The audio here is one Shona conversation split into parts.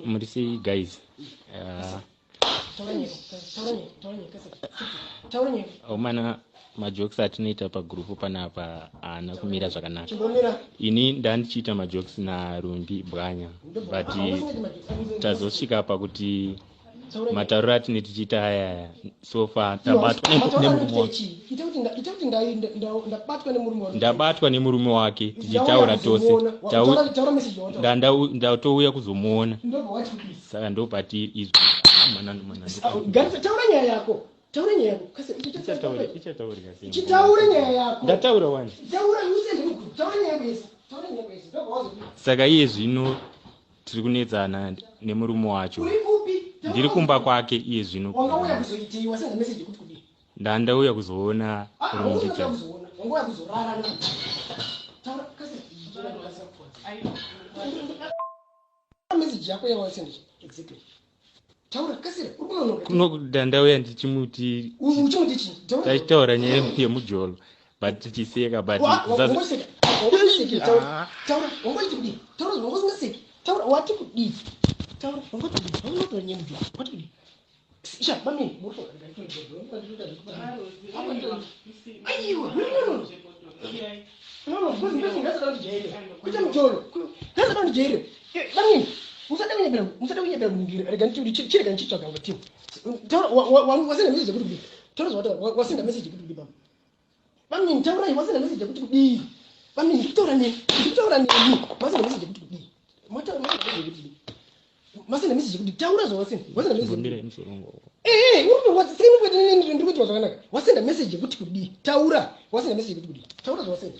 Muri sei guys? Omana, majokes atinoita pagrupu panapa haana kumira zvakanaka. Ini ndandichiita majokes naRumbi Bwanya, but tazosvika pakuti matauriro atine tichiita aya, so far tabatwa nemurume wake. Ndabatwa nemurume wake tichitaura tose. Ndatouya kuzomuona, saka ndopati izvo. Taura nyaya yako, taura nyaya yako. Ichataurika. Chitaure nyaya yako. Ndataura wani. Taura, usende mugroup, taura nyaya yako yese, taura nyaya yako yese. Ndobva wazodii? Saka iye zvino tiri kunetsana nemurume wacho. Uri kupi? Ndiri kumba kwake iye zvino. Wangauya kuzoitei? Wasenda message yekuti kudii? Ndandauya kuzoona. Ah, Rumbi. hausina kuzoona, wangauya kuzorara. Taura, kasi message yako yawasenda exactly, taura, kasira, uri kunonoka. Kuno ndandauya ndichimuti Uchimuti chii? Taura. Tachitaura nyaya yemujolo, but tichiseka, but Wangoseka, wangoseki. Taura, taura, wangoiti kudii? Taura, wangosingaseki. Taura, wati kudii? Taura, wangoti kudii? Wangotaura nyaya yemujolo, wati kudii? Sha mami. Aiwa, no, no, no, because ndasada kundijairira kuita mujolo, ndasada kundijairira. Bamini, musada kunyepera, musada kunyepera kuningira. Rega chirega ndichitsvaga ngatimu. Taura, wasenda message yekuti kudii? Taura zvawataura. Wasenda message yekuti kudii, baba? Bamini, taurai. Wasenda message yekuti kudii? Bamini, ndikutaura neni, ndikutaura neni. Wasenda message yekuti kudii? Mataura, masenda message yekuti kudii? Masenda message yekuti, taura zvawasenda. Wasenda message yekuti Mbomira musorongo. Ndiri kuitwa zvakanaka. Wasenda message yekuti kudii? Taura, wasenda message yekuti kudii? Taura zvawasenda.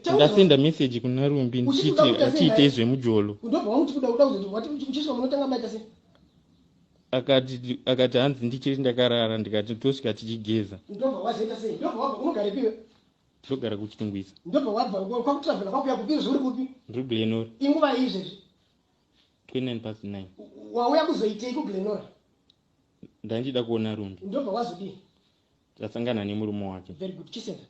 Taura. Ndasenda message kuna Rumbi Uchiti ndichiti uda kuita sei atiite naye? zvemujolo. Ndobva wamuti kuda, uda kuzoti wati uchisvika munotanga maita sei? Akati hanzi ndichiri ndakarara. Ndikati tosvika tichigeza. Ndobva wazoita sei? Ndobva wabva, unogarepiwe? Togara kuChitungwiza. Ndobva wabva kwakutravhela kwakuya kupi? Zvauri kupi? Ndiri Glenora. Inguva izvezvi? 29 past 9. Wauya kuzoitei kuGlenora? Ndandichida kuona Rumbi. Ndobva wazodii? Tasangana nemurume wake. Very good, chisenda.